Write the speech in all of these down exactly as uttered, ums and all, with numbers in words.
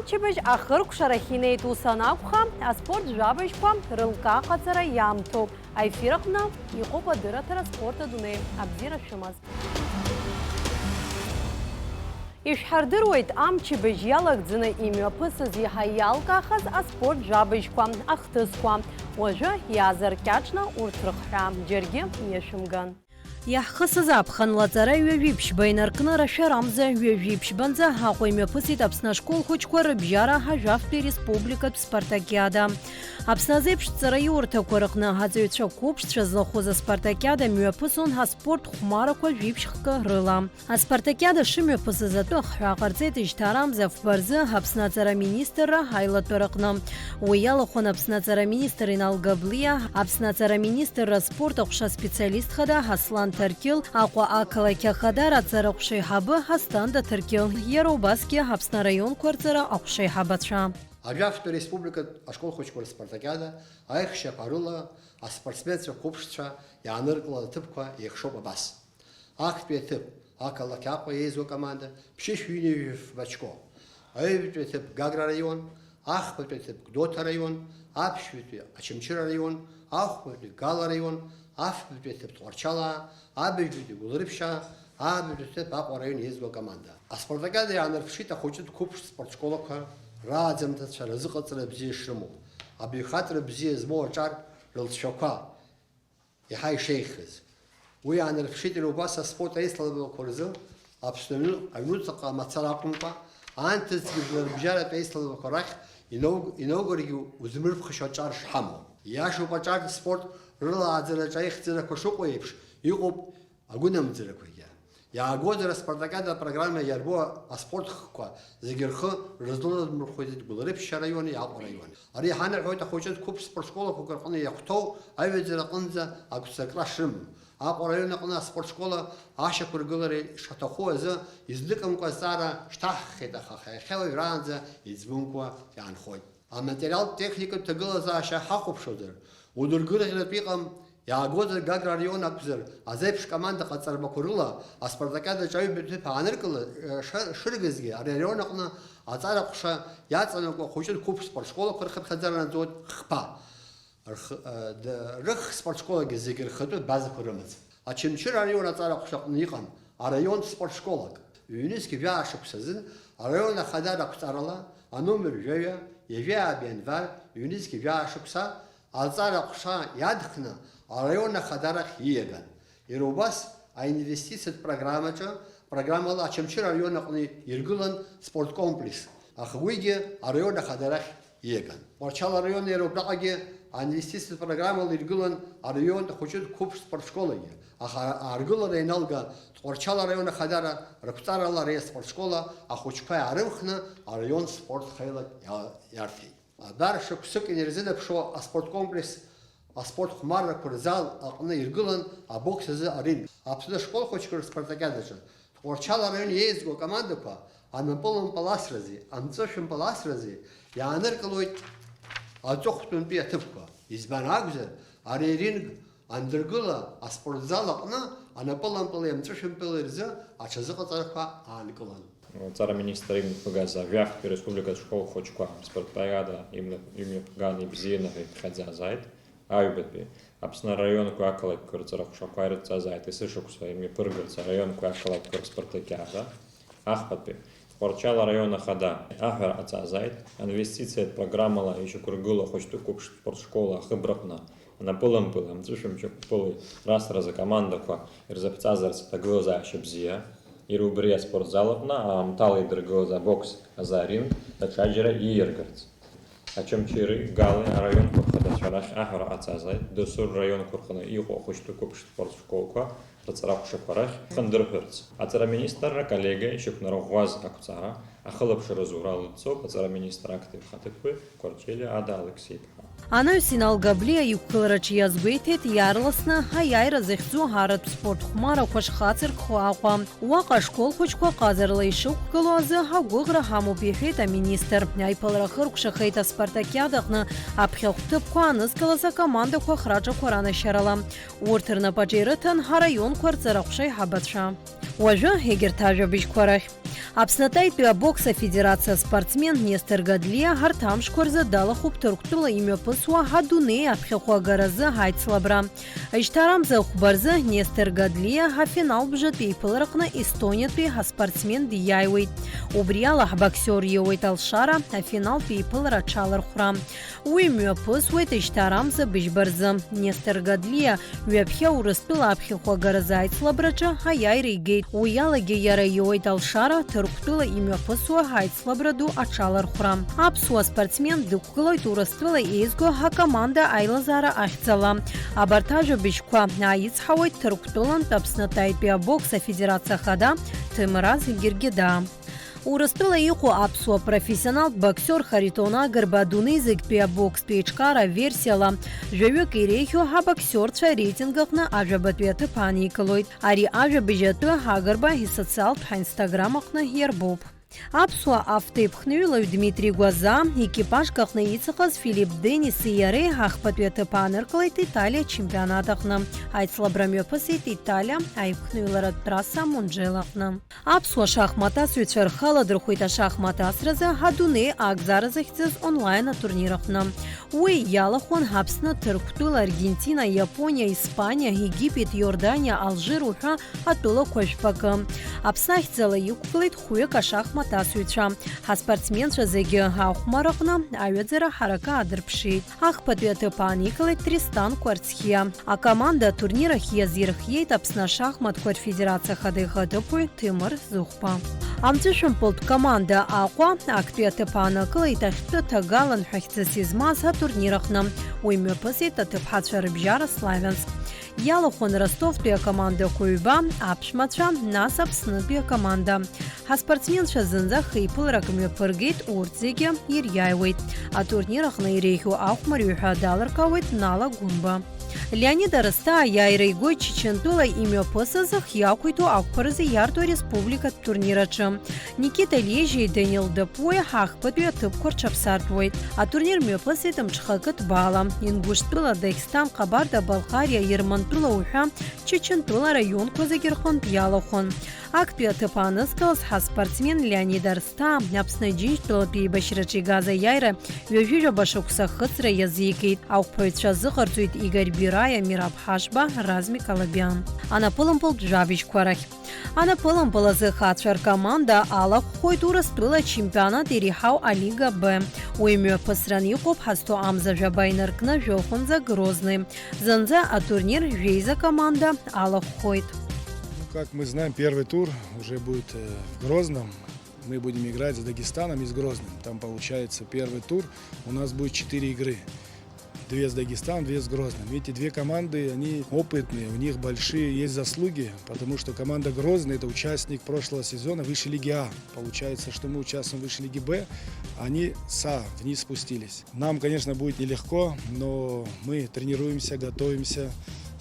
Амчыбжь ахыркәшарахь инеит, ус анакәха, аспорт жәабжьқәа рылкаа ҟаҵара иамҭоуп. Аефир аҟны иҟоуп адырраҭара Спорт адунеи. Абзиара шәымаз. Ишәҳардыруеит, амчыбжь иалагӡаны имҩаԥысыз еиҳа иалкаахаз аспорт жәабжьқәа, ахҭысқәа. Уажәы иаазыркьаҿны урҭ рыхҳәаа, џьаргьы иашәымган. Иаҳхысыз аԥхын лаҵара ҩажәи ԥшьба инаркны рашәарамза ҩажәи ԥшьбанӡа Аҟәа имҩаԥысит Аԥсны ашкол хәыҷқәа рыбжьара ажәафтәи республикатә спартакиада. Аԥсны азеиԥш ҵараиурҭақәа рыҟны аҵаҩцәа қәыԥшцәа злахәыз аспартакиада мҩаԥысон аспорт хәмарақәа жәиԥшь хкы рыла. Аспартакиада шымҩаԥысыз атәы ахҳәаа ҟарҵеит жьҭаарамза фба рзы Аԥсны аҵара министрра аилатәараҟны. Уи иалахәын Аԥсны аҵара министр Инал Габлиа, Аԥсны аҵара министрра аспорт аҟәша аспециалист хада Аслан Ҭаркьыл, Аҟәа ақалақь ахадара аҵара аҟәша аиҳабы Асҭанда Ҭаркьыл, иара убасгьы Аԥсны араионқәа рҵара аҟәша аиҳабацәа. Ажәафтәи республикатә ашкол хәыҷқәа рыспартакиада аихшьақәа рыла аспортсменцәа қәыԥшцәа иааныркылаз аҭыԥқәа еихшоуп абас. Актәи аҭыԥ, ақалақь Аҟәа еизо акоманда, ԥшьышәи ҩынҩажәи фба очко. Аҩбатәи аҭыԥ, Гагра араион, ахԥатәи аҭыԥ, Гәдоуҭа араион, аԥшьбатәи, Очамчыра араион, ахәбатәи, Гала араион, афбатәи аҭыԥ, Тҟәарчалаа, абыжьбатәи, Гәылрыԥшьаа, аабатәи аҭыԥ, Аҟәа араион еизго акоманда. Аспартакиада иаанарԥшит ахәыҷытә қәыԥш спортшколақәа рааӡамҭацәа разыҟаҵара бзиа шрымоу, абаҩхатәра бзиа змоу аҿар рылҵшәақәа, еиҳа ишеиӷьхаз. Уи аанарԥшит иара убас аспорт аицлабрақәа рзы Аԥсны аҩну-, аҩнуҵаҟа мацара акәымкәа, анҭыҵгьы жәларбжьаратә аицлабрақәа рахь инауг-, инаугаргьы узмырԥхашьо аҿар шҳамоу. Иашоуп, аҿар спорт рылааӡараҿы аихьӡарақәа шыҟоу еиԥш, иҟоуп агәынамӡарақәагьы. Иаагозар, аспартакиада апрограмма иарбоу аспорт хкқәа зегьы рхы рызлыламырхәеит Гәылрыԥшьа араиони Аҟәа араиони. Ари иҳанаҳәоит ахәыҷытә қәыԥш спортшколақәак рҟны иахәҭоу аҩаӡара аҟынӡа агәцакрашрымам. Аҟәа араион аҟны аспортшкола ашьақәыргылара ишаҭаху азы изныкымкәа азҵаара шьҭаҳххьеит, аха иахьа уажәраанӡа иӡбымкәа иаанхоит. Аматериалтә техникатә ҭагылазаашьа ҳахәаԥшуазар, удыргырӷьаратә иҟам. Иаагозар, Гагра араион акәзар, азеиԥш команда ҟаҵарбақәа рыла аспартакиадаҿы аҩбатәи аҭыԥ ааныркыла, ша-, шыргазгьы, ари араион аҟны аҵара ҟәша иаҵанакуа ахәыҷытә қәыԥш спортшколақәа рхыԥхьаӡара наӡоит хԥа. Рх-, д-, рых спортшколагьы зегьы рхатәы базақәа рымаӡам. Очамчыра араион аҵара ҟәша аҟны иҟан араионтә спортшколак. Ҩнызқь жәаа шықәсазы араион ахадара ақәҵарала аномер жәаҩа, ҩажәи ааба ианвар, ҩнызқь жәаа шықәса, аҵара ҟәша иадхны араион ахадарахь ииаган. Иара убас аинвестициатә программаҿы, программала Очамчыра араион аҟны иргылан спорткомплекс, аха уигьы араион ахадарахь ииаган. Тҟәарчал араион иара убраҟагьы аинвестициатә программала иргылан араионтә ахәыҷытә қәыԥш спортшколагьы, аха аргылара ианалга, Тҟәарчал араион ахадара рықәҵарала ари аспортшкола ахәыҷқәа иаарымхны араион спорт хеилак иа-, иарҭеит. Дара шықәсык инарзынаԥшуа аспорткомплекс аспорт хәмаррақәа рзал аҟны иргылан абокс азы аринг. Аԥсны ашкол хәыҷқәа рыспартакиадаҿы Тҟәарчал араион еизго акомандақәа анапылампыл асрази, амҵәышәымпыл асрази иааныркылоит аҵыхәтәантәи аҭыԥқәа. Избан акәзар, ари аринг андыргыла аспортзал аҟны анапылампыли амҵәышәымпыли рзы аҽазыҟаҵарақәа аанкылан. Аҵара аминистр имҩаԥгаз ажәахтәи республикатә школ хәыҷқәа спартакиада имҩа-, имҩаԥган ибзианы ҳәа иԥхьаӡазааит. Аҩбатәи, Аԥсны араионқәеи ақалақьқәеи рҵара ҟәшақәа ирыдҵазааит есышықәса имҩаԥыргарц араионқәеи ақалақьқәеи рспартакиада. Ахԥатәи, Тҟәарчал араион ахада аҳәара ҟаҵазааит, аинвестициатә программала ишьақәыргылоу ахәыҷтәы қәыԥш спортшкола ахыбраҟны анапылампыли амҵәышәымпыли расразы акомандақәа ирзаԥҵазарц аҭагылазаашьа бзиа, иара убри аспортзал аҟны аамҭала идыргылаз абокс азы аринг даҽаџьара ииаргарц. Очамчыреи Галеи араионқәа рхадацәа рахь аҳәара ҟаҵазааит, дасу рраионқәа рҟны иҟоу ахәыҷтәы қәыԥш спорт школқәа рҵара ҟәшақәа рахь хындырҳәырц. Аҵара аминистрра аколлегиа ишьақәнарӷәӷәаз ақәҵара ахылаԥшра зура лыдҵоуп аҵара аминистр актәи ихаҭыԥуаҩ Кәарҷелиа Ада Алықьсеиԥҳа. Анаҩс Инал Габлиа иқәгылараҿы иазгәеиҭеит, иаарласны аиааира захьӡу аратә спорт хәмарақәа шхацыркхо Аҟәа. Уаҟа ашкол хәыҷқәа ҟазарала ишықәгылоу азы агәыӷра ҳамоуп, иҳәеит аминистр. Аиԥылара хыркәшахеит аспартакиада аҟны аԥхьахә ҭыԥқәа анызкылаз акомандақәа ахраҿақәа ранашьарала. Урҭ рнапаҿы ирыҭан араионқәа рҵара ҟәша аиҳабацәа. Уажәы егьырҭ ажәабжьқәа рахь. Аԥснатәаитәи абокс афедерациа спортсмен Нестор Гадлиа ҳарҭ амшқәа рзы далахәуп Ҭырқәтәыла имҩаԥысуа адунеи аԥхьахәы агаразы аицлабра. Жьҭарамза хәба рзы Нестор Гадлиа ҳафиналтә бжатә еиԥылараҟны Естониатәи ҳаспортсмен диааиуеит. Убри ала ҳбоксиор иоуеит алшара афиналтә еиԥылара аҽалархәра. Уи мҩаԥысуеит жьҭарамза быжьба рзы. Нестор Гадлиа ҩаԥхьа Урыстәыла аԥхьахәы агаразы аицлабраҿы аиааира игеит. Уи алагьы иара иоуеит алшара Ҭырқәтәыла имҩаԥысуа аицлабра ду аҽалархәра. Аԥсуа спортсмен дықәгылоит Урыстәыла еизго акоманда аилазаара ахьӡала. Абарҭ ажәабжьқәа аицҳауеит Ҭырқәтәылантә Аԥснатәаитәи абокс афедерациа ахада Ҭемраз Гергеда. Урыстәыла иҟоу аԥсуа профессионалтә боксиор Харитон Агрба адунеи зегьтәи абокстәи еиҿкаара аверсиала жәаҩык иреиӷьу абоксиорцәа реитинг аҟны ажәабатәи аҭыԥ ааникылоит. Ари ажәабжь атәы Агрба исоциалтә ҳаинстаграм аҟны иарбоуп. Аԥсуа автоеиԥхныҩлаҩ Дмитри Гәаза, екипажк аҟны иҵахаз Филипп Денниси иареи ахԥатәи аҭыԥ ааныркылеит Италиа ачемпионат аҟны. Аицлабра мҩаԥысит Италиа аиԥхныҩларатә трасса Мунџел аҟны. Аԥсуа шахматасҩцәа рхы аладырхәеит ашахмат асразы адунеи акзара захьӡыз онлайн атурнир аҟны. Уи иалахәын Аԥсны, Ҭырқәтәыла, Аргентина, Иапониа, Испаниа, Египет, Иорданиа, Алжир уҳәа атәылақәа жәпакы. Аԥсны ахьӡала иқәгылеит хәҩык ашахмат асыҩцәа. Ҳаспортсменцәа зегьы ахәмараҟны аҩаӡара ҳаракы аадырԥшит. Ахԥатәи аҭыԥ ааникылеит Тристан Кәарцхиа. Акоманда атурнир ахь иазирхиеит Аԥсны ашахматқәа рфедерациа ахада ихаҭыԥуаҩ Ҭемыр Зыхәба. Амҵәышәымпылтә команда Аҟәа актәи аҭыԥ аанакылеит ахьтәы Ҭагалан ҳәа хьӡыс измаз атурнир аҟны. Уи мҩаԥысит аҭыԥҳацәа рыбжьара Славианск. Иалахәын Ростовтәи акомандақәа ҩба, аԥшәмацәа, нас Аԥснытәи акоманда. Ҳаспортсменцәа зынӡа хеиԥыларак мҩаԥыргеит, урҭ зегьы ириааиуеит. Атурнир аҟны иреиӷьу ахәмарҩы ҳәа далыркаауеит Нала Гәымба. Леонид Арысҭаа аиааира игоит Чечентәыла имҩаԥысыз хы иақәиҭу ақәԥаразы иарту ареспубликатә турнир аҿы. Никита Лежьеи Данил Дапуеи ҳахԥатәи аҭыԥқәа рҽаԥсартәуеит. Атурнир мҩаԥысит мҽхакы ҭбаала. Ингәышәтәыла, Дагестан, Ҟабарда-Балҟариа, Ермантәыла уҳәа Чечентәыла араионқәа зегьы рҟынтә иалахәын. Актәи аҭыԥ аанызкылаз ҳаспортсмен Леонид Арсҭаа Аԥсны Џьынџьтәылатәи еибашьраҿы игаз аиааира ҩажәижәаба шықәса ахыҵра иазикит. Ахәԥаҩцәа азыҟарҵоит Игорь Бираиа, Мираб Ҳашба, Размик Алабиан. Анапылымпылтә жәабжьқәа рахь. Анапылымпыл азы ахацәа ркоманда алахәхоит Урыстәыла ачемпионат иреиҳау Алига Б. Уи мҩаԥысран иҟоуп ҳазҭо амза жәаба инаркны жәохәынӡа Грозный. Зынӡа атурнир жәеиза команда алахәхоит. Ну, как мы знаем, первый тур уже будет, э, в Грозном. Мы будем играть с Дагестаном и с Грозным. Там получается первый тур, у нас будет четыре игры. Две с Дагестаном, две с Грозным. Эти две команды, они опытные, у них большие есть заслуги, потому что команда Грозный — это участник прошлого сезона высшей лиги А. Получается, что мы участвуем в высшей лиге Б, они с А вниз спустились. Нам, конечно, будет нелегко, но мы тренируемся, готовимся.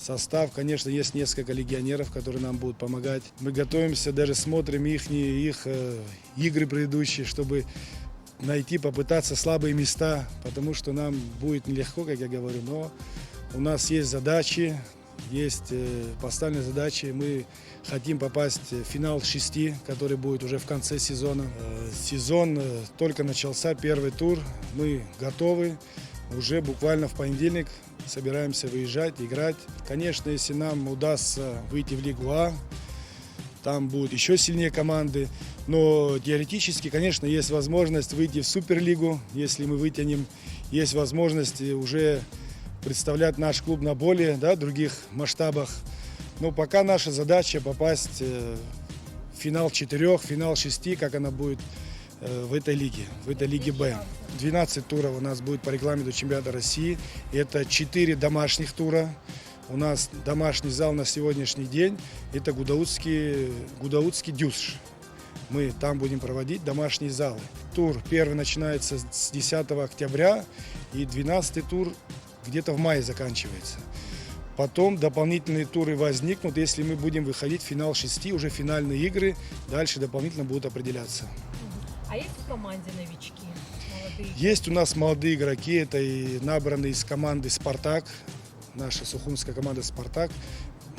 Состав, конечно, есть несколько легионеров, которые нам будут помогать. Мы готовимся, даже смотрим ихние, их, э, игры предыдущие, чтобы найти, попытаться слабые места, потому что нам будет нелегко, как я говорю, но у нас есть задачи, есть, э, поставленные задачи. Мы хотим попасть в финал шести, который будет уже в конце сезона. Э, сезон, э, только начался, первый тур. Мы готовы. Уже буквально в понедельник собираемся выезжать, играть. Конечно, если нам удастся выйти в Лигу А, там будут ещё сильнее команды. Но теоретически, конечно, есть возможность выйти в Суперлигу, если мы вытянем. Есть возможность уже представлять наш клуб на более, да, других масштабах. Но пока наша задача попасть, э, в финал четырёх, финал шести, как она будет, э, в этой лиге, в этой лиге Б. Двенадцать туров у нас будет по регламенту чемпионата России. Это четыре домашних тура. У нас домашний зал на сегодняшний день — это Гудаутский, Гудаутский ДЮСШ. Мы там будем проводить домашние залы. Тур первый начинается с десятого октября, и двенадцатый тур где-то в мае заканчивается. Потом дополнительные туры возникнут, если мы будем выходить в финал шести, уже финальные игры, дальше дополнительно будут определяться. Мгм. А есть в команде новички, молодые? Есть у нас молодые игроки, это и набранные из команды «Спартак», наша сухумская команда «Спартак».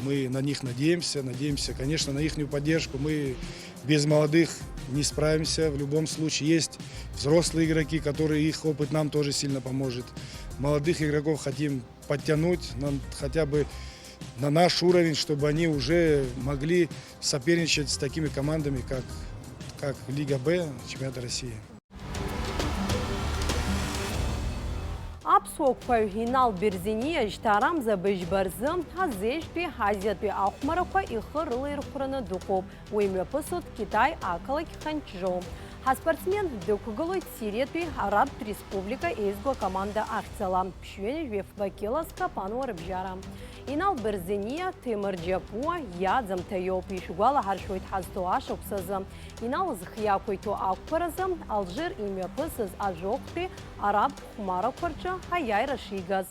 Мы на них надеемся, надеемся, конечно, на ихнюю поддержку. Мы без молодых не справимся. В любом случае есть взрослые игроки, которые их опыт нам тоже сильно поможет. Молодых игроков хотим подтянуть нам хотя бы на наш уровень, чтобы они уже могли соперничать с такими командами, как, как Лига Б чемпионата России. Аԥсуа қәаҩ Инал Берзениа жьҭаарамза быжьба рзы Азиатәи, Азиатәи ахәмарақәа ихы рылаирхәраны дыҟоуп. Уи мҩаԥысуеит Китай ақалақь Ханчжоу. Ҳаспортсмен дықәгылоит Сириатәи Арабтә Республика еизго акоманда ахьӡала, ԥшьҩынҩажәи фба кьыла зкапануа рыбжьара. Инал Берзениа, Ҭемыр Џьапуа иаӡамҭа иоуп, ишәгәалаҳаршәоит ҳазҭоу ашықәс азы. Инал зхы иақәиҭу ақәԥаразы Алжир имҩаԥысыз ажәохәтәи араб хәмарақәа рҿы аиааира шигаз.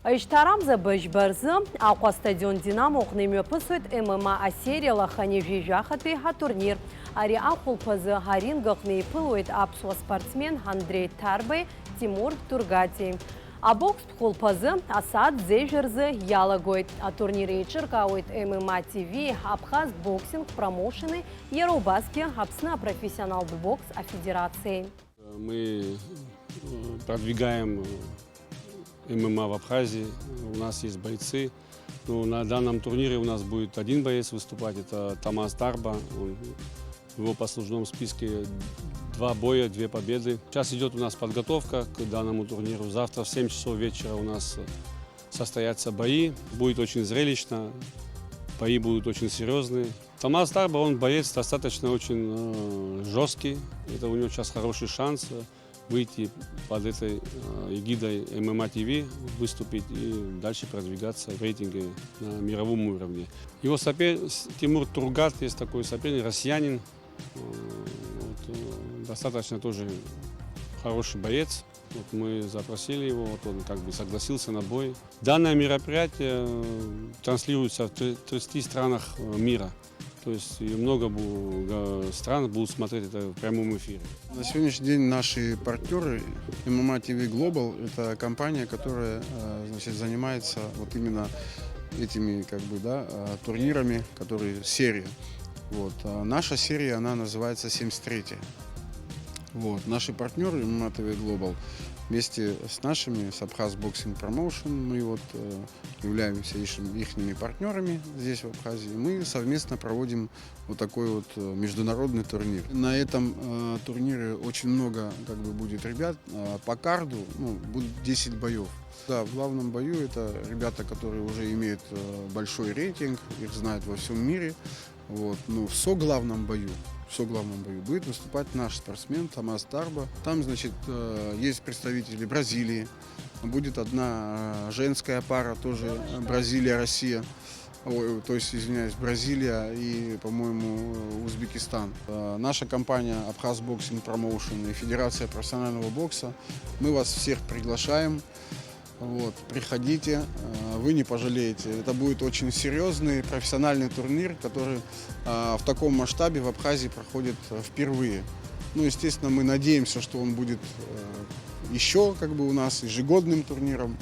Жьҭаарамза быжьба рзы Аҟәа астадион Динамо аҟны имҩаԥысуеит М М А асериала хынҩажәи жәахатәи атурнир. Ари ахәылԥазы аринг аҟны иԥылоит аԥсуа спортсмен Андреи Ҭарбеи, Тимур Тургатиеи. Абокстә хәылԥазы асааҭ зежәа рзы иалагоит. Атурнир еиҿыркаауеит М М А Т В, Абхаз боксинг промоушени, иара убасгьы Аԥсны апрофессионалтә бокс афедерациеи. Мы э, продвигаем э, М М А в Абхазии. У нас есть бойцы. Ну, на данном турнире у нас будет один боец выступать, это Тамаз Тарба. Он, в его послужном списке два боя, две победы. Сейчас идет у нас подготовка к данному турниру. Завтра в семь часов вечера у нас э, состоятся бои. Будет очень зрелищно, бои будут очень серьезные. Тамаз Тарба, он боец достаточно очень э, жесткий. Это у него сейчас хороший шанс э, выйти под этой э, эгидой М М А Т В, выступить и дальше продвигаться в рейтинге на мировом уровне. Его сопер... с- Тимур Тургат есть такой соперник, россиянин. Э, Вот, э, достаточно тоже хороший боец. Вот мы запросили его, вот он как бы согласился на бой. Данное мероприятие э, транслируется в тридцати странах э, мира. То есть и много бу- га- стран будут смотреть это в прямом эфире. На сегодняшний день наши партнеры М М А Т В Global — это компания, которая э, значит, занимается вот именно этими как бы, да, э, турнирами, которые серия. Вот. А наша серия, она называется семьдесят третья. Вот. Наши партнеры М М А Т В Global вместе с нашими, с Abkhaz Boxing Promotion, мы вот э, являемся их, ихними партнерами здесь, в Абхазии. Мы совместно проводим вот такой вот э, международный турнир. На этом э, турнире очень много как бы будет ребят. Э, по карду ну, будут десять боев. Да, в главном бою это ребята, которые уже имеют э, большой рейтинг, их знают во всем мире. Вот. Но в соглавном бою, в соглавном бою будет выступать наш спортсмен Тамаз Тарба. Там, значит, э, есть представители Бразилии, будет одна э, женская пара, тоже э, Бразилия, Россия. Ой, то есть, извиняюсь, Бразилия и, по-моему, Узбекистан. Э, Наша компания Абхаз Боксинг Промоушен и Федерация профессионального бокса, мы вас всех приглашаем. Вот, приходите, э, вы не пожалеете. Это будет очень серьезный профессиональный турнир, который э, в таком масштабе в Абхазии проходит э, впервые. Ну, естественно, мы надеемся, что он будет э, еще как бы у нас ежегодным турниром.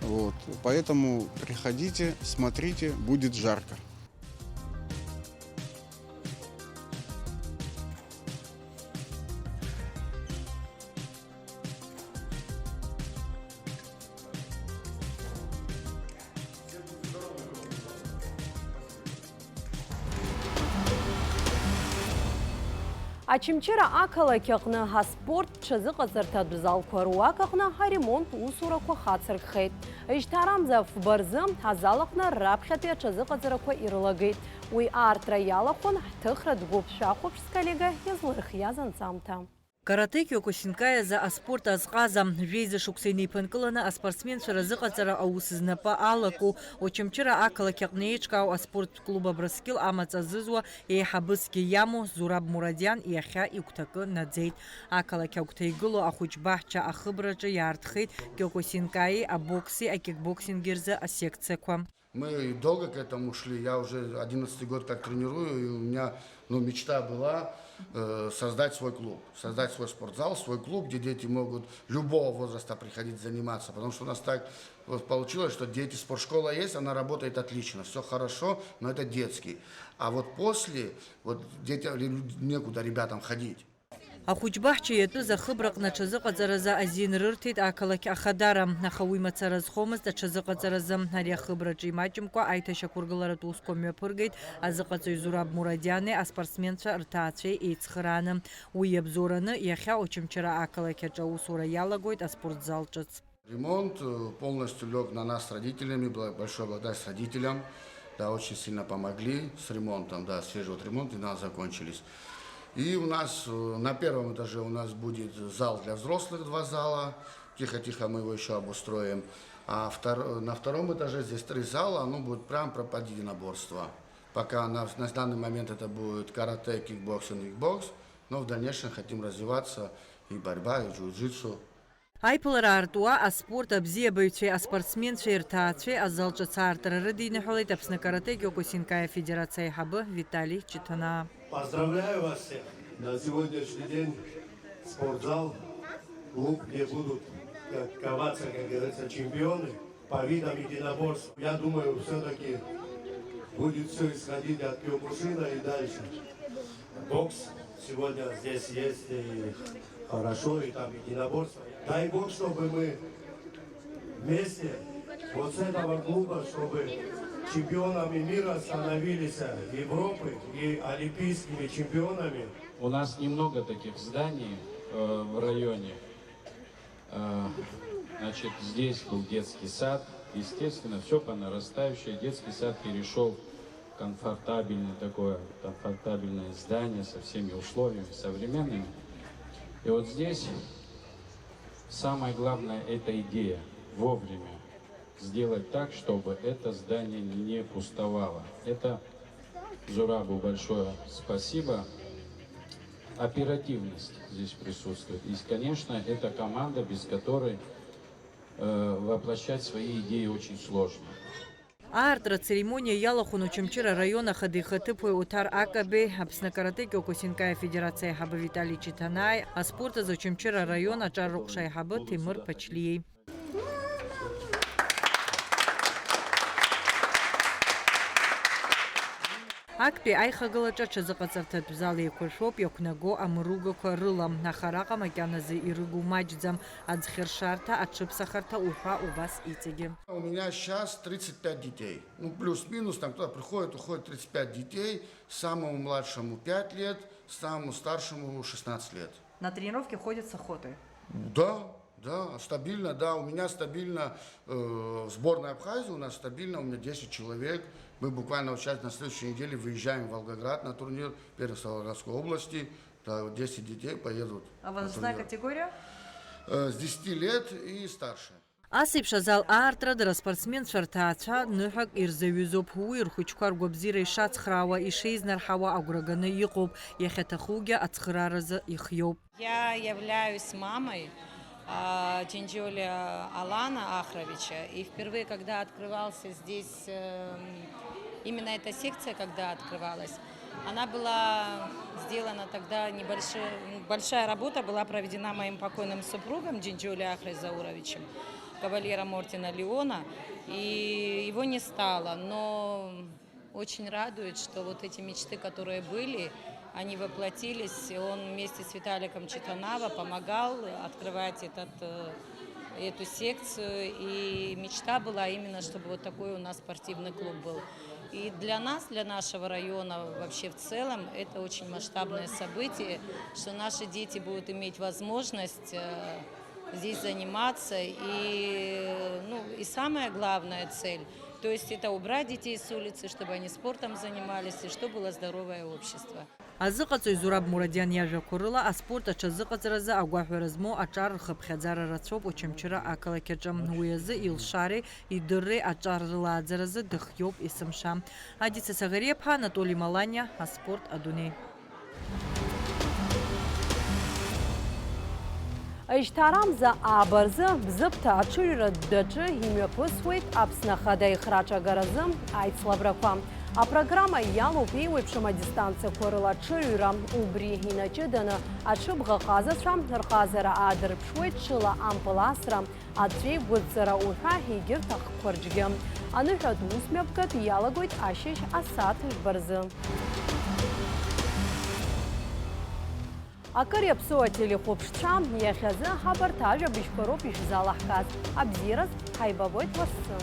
Вот. Поэтому приходите, смотрите, будет жарко. Очамчыра ақалақь аҟны аспорт ҽазыҟаҵарҭатә залқәа руак аҟны аремонт усурақәа хацыркхеит. Жьҭаарамза фба рзы азал аҟны раԥхьатәи аҽазыҟаҵарақәа ирылагеит. Уи аартра иалахәын ҳҭыхратә гәыԥ шәахәаԥшь сколлега иазлырхиаз анҵамҭа. Каратэ Киокусинкаи азы аспорт азҟаза, жәеиза шықәса инеиԥынкыланы аспортсменцәа разыҟаҵара аус знапы алаку, Очамчыра ақалақь аҟны еиҿкаау аспорттә клуб Абрыскьыл амаҵ азызуа еиҳабысгьы иамоу Зураб Мурадиан иахьа игәҭакы наӡеит. Ақалақь агәҭа игылоу ахәыҷ баҳча ахыбраҿы иаартхеит Киокусинкаии абокси акикбоксинги рзы асекциақәа. Мы долго к этому шли, я уже одиннадцатый год как тренирую, и у меня, ну, мечта была э, создать свой клуб, создать свой спортзал, свой клуб, где дети могут любого возраста приходить заниматься, потому что у нас так вот получилось, что дети, спортшкола есть, она работает отлично, все хорошо, но это детский. А вот после, вот детям, некуда ребятам ходить. Ахәыҷбаҳча иатәыз ахыбраҟны аҽазыҟаҵаразы азин рырҭеит ақалақь Ахадара, аха уи мацара зхомызт аҽазыҟаҵаразы. Ари ахыбраҿы имаҷымкәа аиҭашьақәыргыларатә усқәа мҩаԥыргеит азыҟаҵаҩ Зураб Мурадиани аспортсменцәа рҭаацәеи еицхырааны. Уи иабзоураны иахьа Очамчыра ақалақь аҿы аусура иалагоит аспортзал ҿыц. Ремонт э, полностью лег на нас с родителями, была большая благодарность родителям. Да, очень сильно помогли с ремонтом, да, свежий вот ремонт, и нас закончились. И у нас э, на первом этаже у нас будет зал для взрослых, два зала. Тихо-тихо мы его еще обустроим. А втор- на втором этаже здесь три зала, оно будет прям про под единоборство. Пока на, на данный момент это будет каратэ, кикбоксинг, кикбокс, но в дальнейшем хотим развиваться и борьба, и джиу-джитсу. Аиԥылара аартуа аспорт абзиабаҩцәеи аспортсменцәеи рҭаацәеи азал ҿыц аартра рыдиныҳәалеит Аԥсны каратэ Киокусинкаи афедерациа аиҳабы Витали Чиҭанаа. Поздравляю вас всех! На сегодняшний день спортзал, клуб, где будут коваться, как говорится, чемпионы по видам единоборств. Я думаю, все-таки будет все исходить от Киокушина и дальше. Бокс сегодня здесь есть и хорошо, и там единоборство. Дай Бог, чтобы мы вместе вот с этого клуба, чтобы чемпионами мира становились Европы и олимпийскими чемпионами. У нас немного таких зданий э, в районе. Э, значит, здесь был детский сад. Естественно, все по нарастающей. Детский сад перешел в комфортабельное такое, комфортабельное здание со всеми условиями современными. И вот здесь самое главное, это идея. Вовремя сделать так, чтобы это здание не пустовало. Это Зурабу большое спасибо. Оперативность здесь присутствует. И, конечно, это команда, без которой э, воплощать свои идеи очень сложно. Аартра ацеремониа иалахәын Очамчыра араион ахада ихаҭыԥуаҩ Оҭар Акабеи, Аԥсны акаратэ Киокусинкаи афедерациа аиҳабы Витали Чиҭанааи, аспорт азы Очамчыра араион аҿар рыҟәша аиҳабы Ҭемыр Ԥачлиеи. Актәи аихагылаҿы аҽазыҟаҵарҭатә зал еиқәыршәоуп иақәнаго амыругақәа рыла, аха араҟа макьаназы ирыгу маҷӡам, аӡхьыршарҭа, аҽыԥсахарҭа уҳәа убас иҵегьы. У меня сейчас тридцать пять детей. Ну, плюс-минус, там кто-то приходит, уходит, тридцать пять детей. Самому младшему пять лет, самому старшему шестнадцать лет. На тренировки ходят с охотой? Да, да, стабильно, да. У меня стабильно э, в сборной Абхазии, у нас стабильно, у меня десять человек. Мы буквально вот сейчас на следующей неделе выезжаем в Волгоград на турнир первенства Волгоградской области. Да, вот десять детей поедут. А возрастная категория? Э, с десяти лет и старше. Ас еиԥш азал аартра дара аспортсменцәа рҭаацәа ныҳәак ирзаҩызоуп. Уи рхәыҷқәа ргәабзиара ишацхраауа, ишеизнарҳауа агәра ганы иҟоуп. Иахьаҭахугьы ацхырааразы ихиоуп. Я являюсь мамой а, Джинджоли Алана Ахровича. И впервые, когда открывался здесь э, именно эта секция, когда открывалась, она была сделана тогда небольшая, большая работа была проведена моим покойным супругом Джинджоли Ахрой Зауровичем, кавалером ордена Леона, и его не стало. Но очень радует, что вот эти мечты, которые были, они воплотились. Он вместе с Виталиком Читанава помогал открывать этот, э, эту секцию. И мечта была именно, чтобы вот такой у нас спортивный клуб был. И для нас, для нашего района вообще в целом, это очень масштабное событие, что наши дети будут иметь возможность э, здесь заниматься. И, ну, и самая главная цель, то есть это убрать детей с улицы, чтобы они спортом занимались и чтобы было здоровое общество. Азыҟаҵаҩ Зураб Мурадиан иажәақәа рыла, аспорт аҽазыҟаҵаразы агәаҳәара змоу аҿар рхыԥхьаӡара рацәоуп Очамчыра ақалақь аҿы. Уи азы илшареи идырреи аҿар рылааӡаразы дыхиоуп есымша. Адица Саӷариаԥҳа, Анатоли Маланиа, Аспорт адунеи. Жьҭаарамза ааба рзы Бзыԥҭа аҽыҩра дәаҿы имҩаԥысуеит Аԥсны Ахада ихраҿагаразы аицлабрақәа. Апрограмма иалоуп еиуеиԥшым адистанциақәа рыла аҽыҩра. Убри инаҷыданы аҽыбӷаҟазацәа рҟазара аадырԥшуеит ҽыла ампыл асра, аҵәеигәыдҵара уҳәа егьырҭ ахкқәа рҿгьы. Аныҳәатә усмҩаԥгатә иалагоит ашьыжь асааҭ жәба рзы. Акыр иаԥсоу ателехәаԥшцәа, иахьазы ҳабарҭ ажәабжьқәа роуп ишәзалаҳгаз. Абзиараз, ҳаибабоит лассы.